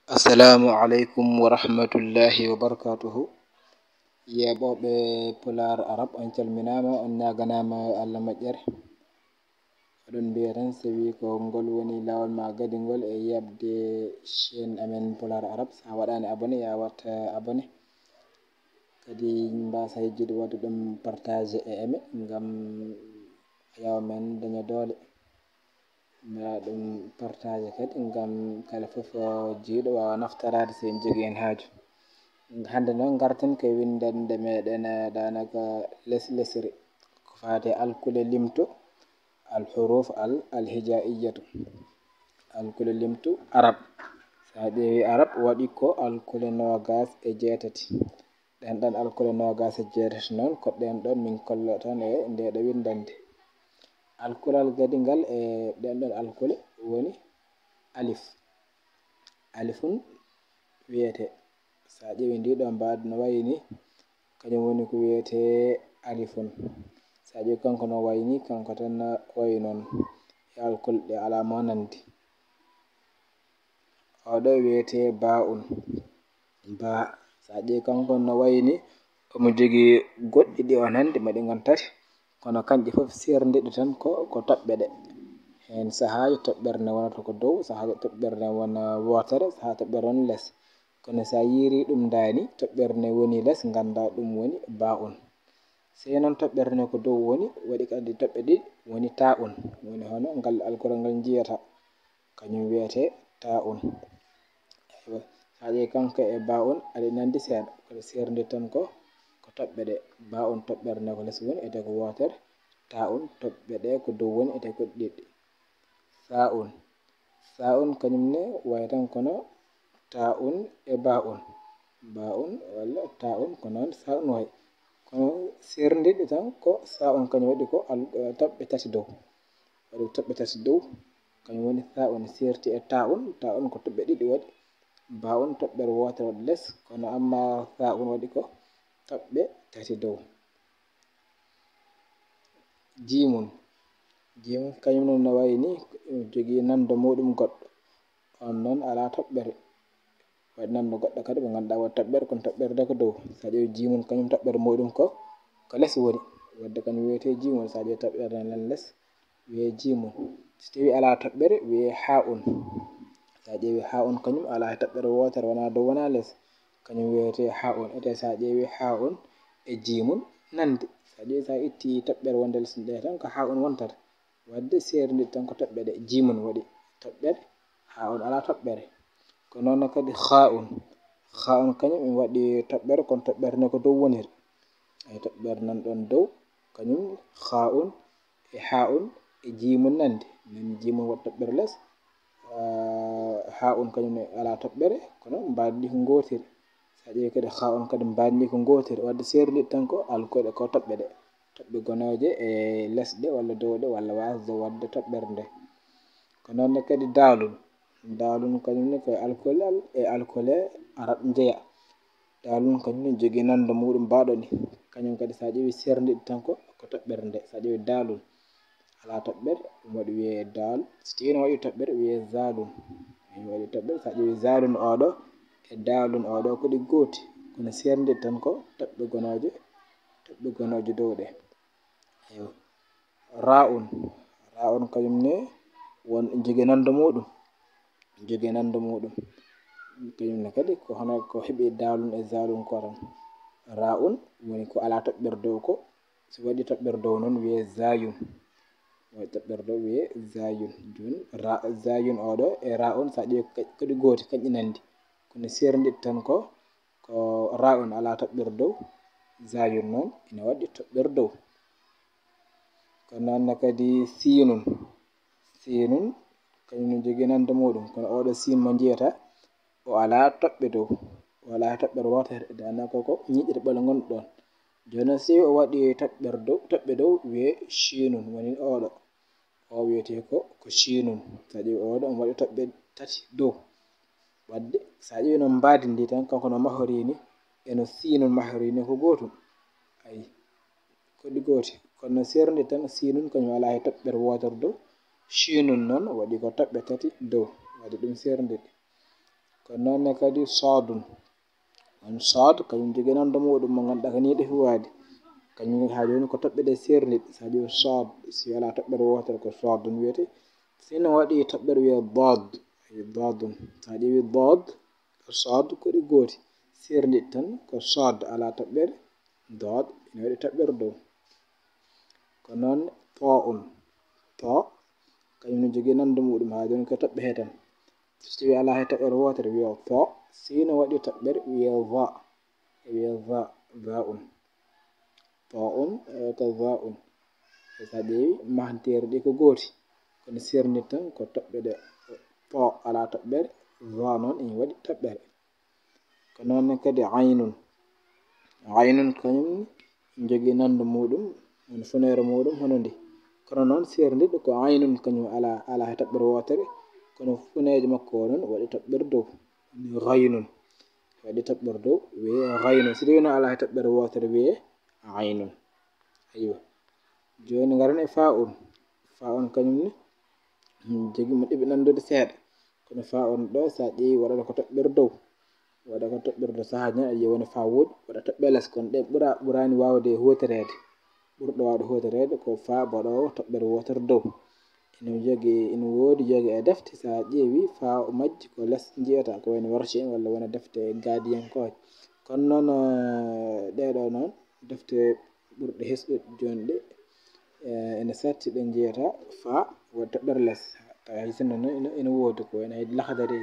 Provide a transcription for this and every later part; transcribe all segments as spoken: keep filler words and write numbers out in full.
Assalamu alaikum wa rahmatullahi wa barakatuhu. Yeeɓooɓe Pulaar Arab, on calminaama, on ñaaganaama Allah moƴƴere. Oɗon mbiya tan, so wii ko ngol woni laawol ma gadingol e yeeɓde chaîne amen Pulaar Arab, so a waɗaani abonné, yaa waɗ abonné. Kadi mbaasa yejjude waɗde ɗum partage e aimé ngam yaw men daña doole. Mbaɗa ɗum partage kadi ngam kala fof jiiɗo waawa naftoraade so en jogii heen haaju. Hannde noon ngarten ko e winndannde meɗen, eh, daanaka les lesre ko faati alkule limto, al huruf al al hijaiyatu, alkule limto arab. So a ƴeewi arab waɗi ko alkule noogas e jeetati. Ɗen ɗon alkule noogas e jeetati noon, ko ɗen ɗon min kollata e nde ɗo winndannde. Alkulal gadingal e ɗen ɗon alkule woni alif. Alifun wiyete, so a ƴeewi ndi ɗo mbaadi no wayi ni, kañum woni ko wiyete alifun. So a ƴeewi kanko no wayi ni, kanko tan wayi noon. E alkule ɗe alaa mo nandi. Oɗo wiyete ba'un. Ba, so a ƴeewi kanko no wayi ni, omo jogii goɗɗi ɗi o nandi, ma ɗi ngon tati, kono kanƴe fof seerndiɗe tan ko, ko toɓɓe ɗe. Heen sahaaji toɓɓere nde wonata ko dow, sahaaji toɓɓere nde wona wootere, sahaaji toɓɓere wona les. Kono so a yiiri ɗum ndaani, toɓɓere nde woni les, ngannda ɗum woni ba'un. Sey noon toɓɓere nde ko dow woni, waɗi kadi toɓɓe ɗiɗi, woni ta'un, woni hono ngal alkule ngal njiyata. Kañum wiyete ta'un. Aywa, so a ƴeewi kanko e ba'un, aɗa nandi seeɗa, kono seernde tan ko, ko toɓɓe ɗe. Ba'un toɓɓere nde ko les woni, ete ko wootere, ta'un toɓɓe ɗe ko dow woni, ete ko ɗiɗi. Sa'un. Sa'un kañum ne wayi tan kono ta'un e ba'un. Ba'un walla ta'un ko noon sa'un wayi. Kono seerndiɗe tan ko sa'un kañum waɗi ko al-, eh, toɓɓe tati dow. Waɗi toɓɓe tati dow, kañum woni sa'un seerti e ta'un, ta'un ko toɓɓe ɗiɗi waɗi, ba'un toɓɓere wootere waɗi les, kono amma sa'un waɗi ko toɓɓe tati dow. Jiimun. Jiimun kañum noon no wayi ni, jogii nanndo muuɗum goɗɗo. On noon alaa toɓɓere. Waɗi nanndo goɗɗo kadi mo ngannduɗaa waɗi toɓɓere, kono toɓɓere nde ko dow. So a ƴeewi jiimun kañum toɓɓere muuɗum ko, ko les woni. Wadde kañum wiyetee jiimun, so a ƴeewi toɓɓere nden les, wiyee jiimun. So tawii alaa toɓɓere, wiyee ha'un. So a ƴeewi ha'un kañum alaa he toɓɓere wootere, wonaa dow, wonaa les. Kañum wiyetee ha'un. Ete so a ƴeewi ha'un e jiimun nandi. So a ƴeewi, so a itti toɓɓere wonde les nde tan, ko ha'un wontata. Wadde seerndiɗe tan ko toɓɓe ɗe. Jiimun waɗi toɓɓere, ha'un alaa toɓɓere. Ko noon kadi kha'un. Kha'un kañum ina waɗi toɓɓere, kono toɓɓere nde ko dow woniri. Ay toɓɓere nan ɗon dow, kañum kha'un e ha'un e jiimun nandi. Nan jiimun waɗi toɓɓere les, ah, ha'un kañum ne alaa toɓɓere, kono mbaadi ndi ko ngootiri. So a ƴeewi kadi ha'un kadi mbaadi ndi ko ngootiri. Wadde seerndiɗe tan ko alkule ko toɓɓe ɗe. Toɓɓe gonooje e lesɗe walla dow ɗe walla waasde waɗde toɓɓere nde. Ko noon ne kadi daalun. Daalun kañum ne ko e alkule, e alkule arab njeya. Daalun kañum ne jogii nanndo muuɗum mbaɗo ni. Kañum kadi so a ƴeewi seerndiɗe tan ko, ko toɓɓere nde. So a ƴeewi daalun alaa toɓɓere, ɗum waɗi wiyee daal. So tawii no waɗi toɓɓere wiyee zaalun. Ɗum waɗi toɓɓere, so a ƴeewi zaalun oɗo e daalun oɗo ko ɗi gooti. Kono seerndiɗe tan ko toɓɓe gonooje, toɓɓe gonooje dow ɗe. Aywa. Ra'un. Ra'un kañum ne won jogii nanndo muuɗum. Jogii nanndo muuɗum. Kañum ne kadi ko hono ko heɓi daalun e zaalun ko tan. Ra'un woni ko alaa toɓɓere dow ko. So waɗi toɓɓere dow noon wiyee zayun. Waɗi toɓɓere dow wiyee zayun. Jooni ra-, zayun oɗo e ra'un so a ƴeewi ka-, ko ɗi gooti, kañƴi nandi. Kono seerndiɗe tan ko, ko ra'un alaa toɓɓere dow, zayun noon ina waɗi toɓɓere dow. Ko noon ne kadi siinun. Siinun kañum ne jogii nanndo muuɗum, kono oɗo siin mo njiyata, o alaa toɓɓe dow, o alaa toɓɓere wootere, daanaka ko ñiiƴre ɓolo ngonɗo ɗon. Jooni noon, si o waɗi toɓɓere dow, toɓɓe dow, wiyee shiinun, woni oɗo. O wiyetee ko, ko shiinun. So a ƴeewi oɗo, omo waɗi toɓɓe tati dow. Wadde, so a ƴeewi noon mbaadi ndi tan, kanko no mahori ni, e no siinun mahori ni, ko gootum. Ayi, ko ɗi gooti. Kono no seernde tan, siinun kañum alaa he toɓɓere wootere dow. Shiinun noon waɗi ko toɓɓe tati dow. Waɗi ɗum seernde. Ko noon ne kadi soodun. On sood, kañum jogii nanndu muuɗum mo ngannduɗaa ko nii ɗefi waade. Kañum haa jooni ko toɓɓe ɗe seerndiɗ. So a ƴeewi sood, si alaa toɓɓere wootere ko soodun wiyetee. Si no waɗi toɓɓere wiyee dood, doodun. So a ƴeewi dood, sood ko ɗi gooti. Seerndiɗ tan ko sood alaa toɓɓere, dood ina waɗi toɓɓere dow. Ko noon too un. Too, kañum no jogii nanndu muuɗum haa jooni ko toɓɓe hee tan. So tawii alaa hay toɓɓere wootere wiyee too, si no waɗi toɓɓere wiyee va. E wiyee va, va un. Too un, e ko va un. E so a ƴeewi mahanteeri ɗi ko gooti. Kono seerndiɗ tan ko toɓɓe ɗe. Too alaa toɓɓere, va noon ina waɗi toɓɓere. Ko noon ne kadi aynun. Aynun kañum jogii nanndu muuɗum, woni funeere muuɗum hono ndi. Kono noon seerndiɗ ko aynun kañum alaa, alaa he toɓɓere wootere, kono funeejo makko o noon waɗi toɓɓere dow. Woni ghaynun. Waɗi toɓɓere dow, wiyee ghaynun. Si tawii noon alaa he toɓɓere wootere, wiyee aynun. Aywa. Jooni ngaren e faa un. Faa un kañum ne, hmm, jogii mo ɗiɓi nanndude seeɗa. Kono faa un ɗo, so a ƴeewi, waɗata ko toɓɓere dow. Waɗa ko toɓɓere dow. Sahaaji noon, a ƴeewi woni faa woɗi, waɗa toɓɓere les. Kono ɗe ɓura, ɓuraani waawde huutoreede. Ɓurɗo waawde huutoreede ko faa baɗoowo toɓɓere wootere dow. Ina jogii, ina woodi, jogii e defte, so a ƴeewi faa majji ko les njiyata, ko wayno Warshi en walla wona defte gaadiyankooje. Kono noon, eh, ɗee ɗoo noon, defte ɓurɗe hesɗude jooni ɗe, eh, ene satti ɗe njiyata faa waɗi toɓɓere les. Tawa hay sinno noon ina, ina woodi ko wayno hay Laxdari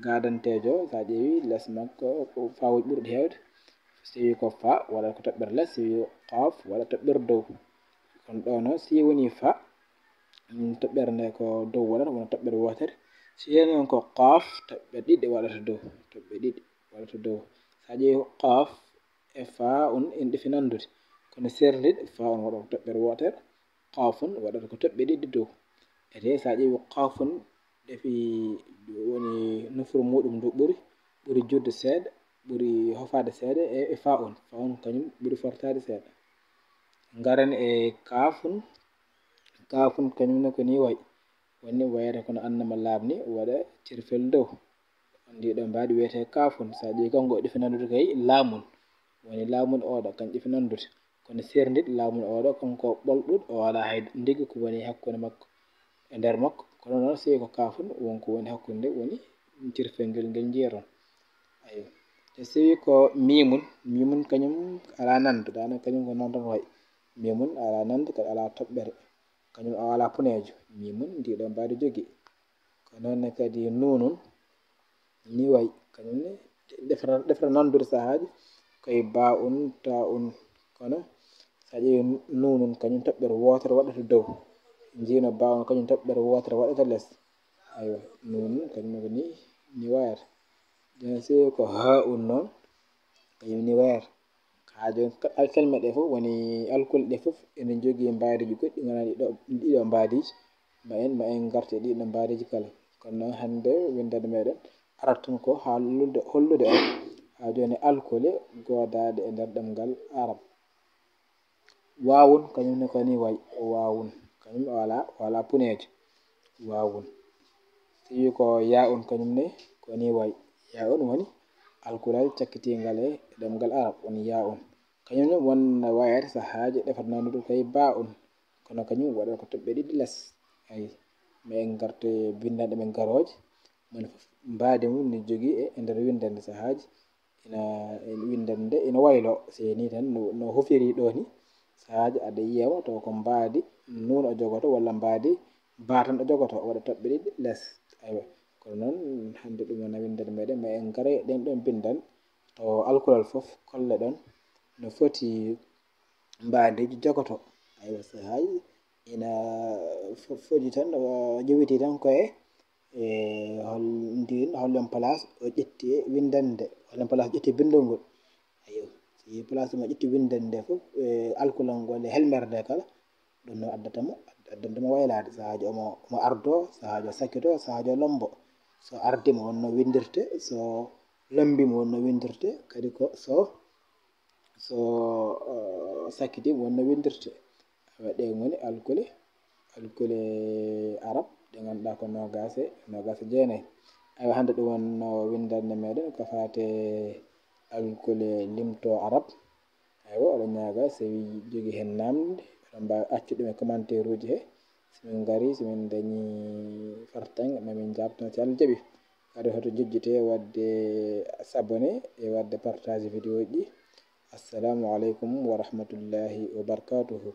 gaadanteejo, so a ƴeewi les makko, ko faawuji ɓurɗi heewde. So tawii ko faa, waɗata ko toɓɓere les, so tawii qaaf, waɗata toɓɓere dow. Kono ɗoo noon, si wonii faa, mm, toɓɓere nde ko dow waɗata, wona toɓɓere wootere. Si wonii noon ko qaaf, toɓɓe ɗiɗi waɗata dow, toɓɓe ɗiɗi waɗata dow. So a ƴeewi qaaf e faa un, ina ɗefi nanndude. Kono seerndiɗ, faa un waɗata ko toɓɓere wootere, qaaf un waɗata ko toɓɓe ɗiɗi dow. Ete so a ƴeewi qaaf un, ɗefi woni nofru muuɗum ndu ɓuri, ɓuri juutde seeɗa, ɓuri hofaade seeɗa e, e faa un. Faa un kañum ɓuri fortaade seeɗa. Ngaren e kaaf un. Kaaf un kañum ne ko nii wayi. Woni wayata kono annama laam ni, waɗa cirfel dow. Ndii ɗoo mbaadi wiyetee kaaf un. So a ƴeewi kanko o ɗefi nanndude kay laam un. Woni laam un oo ɗoo, kañum ɗefi nanndude. Kono seerndiɗ laam un oo ɗoo, kanko ɓolɗuɗo, o alaa hay ndigi ko woni hakkunde makko e nder makko. Kono noon, so tawii ko kaaf un, won ko woni hakkunde, woni cirfel ngel, ngel njiyaton. Aywa. Te so tawii ko miim un, miim un kañum alaa nanndu, daanaka kañum ko noon tan wayi. Miim un alaa nanndu, kadi alaa toɓɓere. Kañum o alaa puneejo. Miim un, ndii ɗoo mbaadi jogii. Ko noon ne kadi nuun un, nii wayi, kañum ne defra, defra nanndude sahaaji, ko e baa un, taa un. Kono so a ƴeewi nuun un, kañum toɓɓere wootere waɗata dow. Njiino baa un, kañum toɓɓere wootere waɗata les. Aywa, nuun un, kañum ne ko nii, nii wayata. Jooni so tawii ko haa un noon, kañum nii wayata. Haa jooni, ka-, al-, kalme ɗee fof, woni alkule ɗee fof, ene njogii mbaadiiji goɗɗi, ngonani ɗiɗo, ɗiɗo mbaadiiji. Ma en, ma en ngartu e ɗiɗo mbaadiiji kala. Kono noon, hannde winndannde meɗen arata tan ko haallude, hollude on haa jooni alkule goodaaɗe e nder ɗemngal Arab. Waawun, kañum ne ko nii wayi, waawun, kañum o alaa, o alaa puneejo. Waawun. So tawii ko yaa un, kañum ne ko nii wayi. Yaa un woni alkulal cakkitiingal e ɗemngal Arab, woni yaa un. Kañum ne won wayata sahaaji ɗefata nanndude ko e baa un, kono kañum waɗata ko toɓɓe ɗiɗi les. Ayi, ma en ngartu e binndanɗe men garooje, moni fof mbaadi mum ne jogii e, e nder winndannde sahaaji. Ina, ina winndannde ina wayloo, so nii tan no, no hofiri ɗoo ni, sahaaji aɗa yiya mo taw ko mbaadi nuun o jogoto walla mbaadi baa tan o jogoto, o waɗa toɓɓe ɗiɗi les. Aywa, kono noon hannde ɗum wona winndannde meɗen, ma en ngare ɗen ɗon binndan to alkulal fof, kolle ɗon no foti mbaadiiji jogoto. Aywa, sahaaji ina fo-, foti tan, o jowiti tan koye e hol-, ndin, hollem place o ƴetti winndannde, hollem place ƴetti binndol ngol. Ayo, si place mo ƴetti winndannde fof, e alkulal ngol e helmere nde kala, ɗum no addata mo, addanta mo waylaade. Sahaaji omo, omo ardo, sahaaji o sakkito, sahaaji o lombo. So ardi mo wonno winndirte, so lombi mo wonno winndirte, kadi ko so, so, eh, sakkiti mo wonno winndirte. Awa, ɗe ngoni alkule, alkule Arab, ɗe ngannduɗaa ko noogaas e, noogaas e jeenayi. Aywa, hannde ɗum wonno winndannde meɗen ko faate alkule limto arab. Aywa, oɗon ñaaga so wi jogi heen namde, oɗon mbaawi accude ɗum e commentaire uji he. So min ngari, so min dañi fartaŋŋe, ma min njaabtan si Allah jaɓi. Kadi hoto jejjite waɗde s'abonner e waɗde partage vidéo ji. Assalamu aleykum wa rahmatullahi wa barakatuhu.